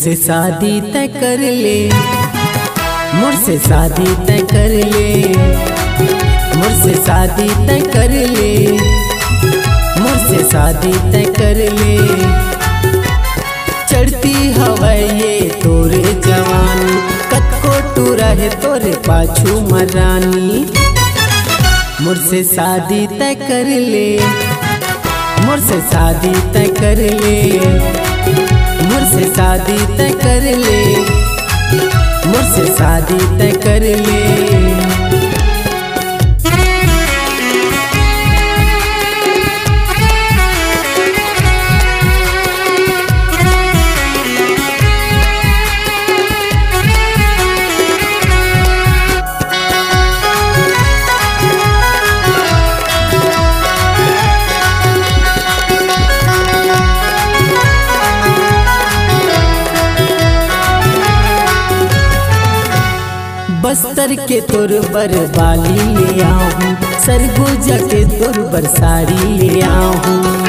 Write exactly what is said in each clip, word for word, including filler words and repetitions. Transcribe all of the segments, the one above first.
शादी तय कर ले, मोर से शादी तय कर ले, मोर से शादी तय कर ले, मोर से शादी तय कर ले। चढ़ती हवय ये तोरे जवानी, कतको टूरा हे तोरे पाछू मरानी। मोर से शादी तय कर ले, मोर से शादी तय कर ले, मोर से शादी तय कर ले, मोर से शादी तय कर ले। बस्तर के तोर बर बाली ले आहूँ, सरगुजा के तोर बर साड़ी ले आहूँ।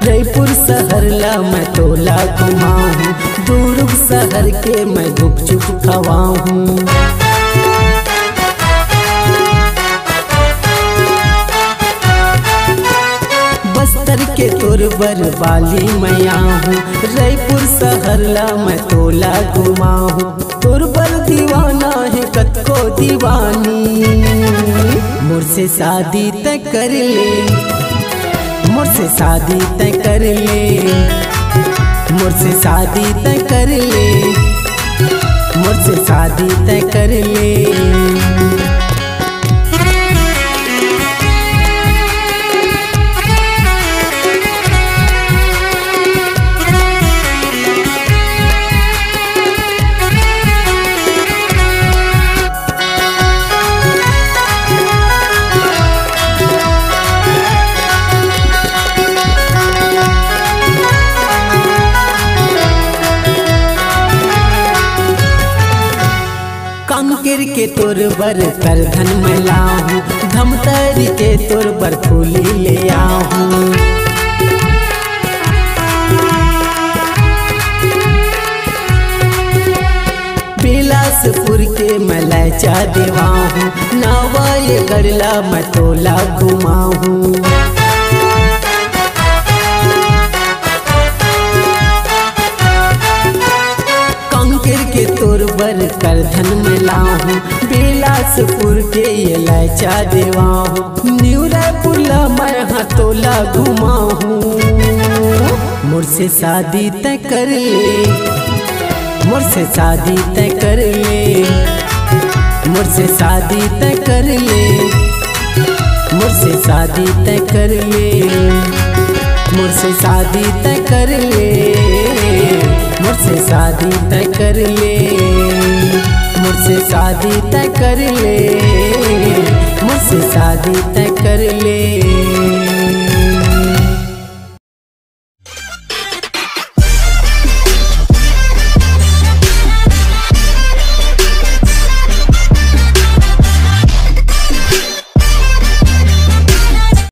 रईपुर शहर ला मैं तोला घुमाहूँ, दुर्ग शहर के मैं गुपचुप खवाहूँ। बस्तर के तोर बर बाली मैं आहूँ, रईपुर शहर ला मैं तोला घुमाहूँ। तोर बर दीवाना हे कतको दीवानी, मोर से शादी तय कर ले, मोर से शादी तय कर ले, मोर से शादी तय कर ले, मोर से शादी तय कर ले। कांकेर के तोर बर करधन मैं लाहूँ, धमतरी के तोर बर फूली ले आहूँ। बिलासपुर के मैं लैचा देवाहूँ, नवाईगढ़ ला मैं तोला घुमाहूँ। कांकेर के तोर बर करधन मैं लाहूँ, बिलासपुर के ये लैचा देवाहूँ। न्यू रायपुर ला मैं हा तोला घुमाहूँ। मोर से शादी तय कर ले, मोर से शादी तय कर ले, मोर से शादी तय कर ले, मोर से शादी तय कर ले, मोर से शादी तय कर ले, मोर से शादी तय कर ले, मोर से शादी तय कर ले, मोर से शादी तय कर ले।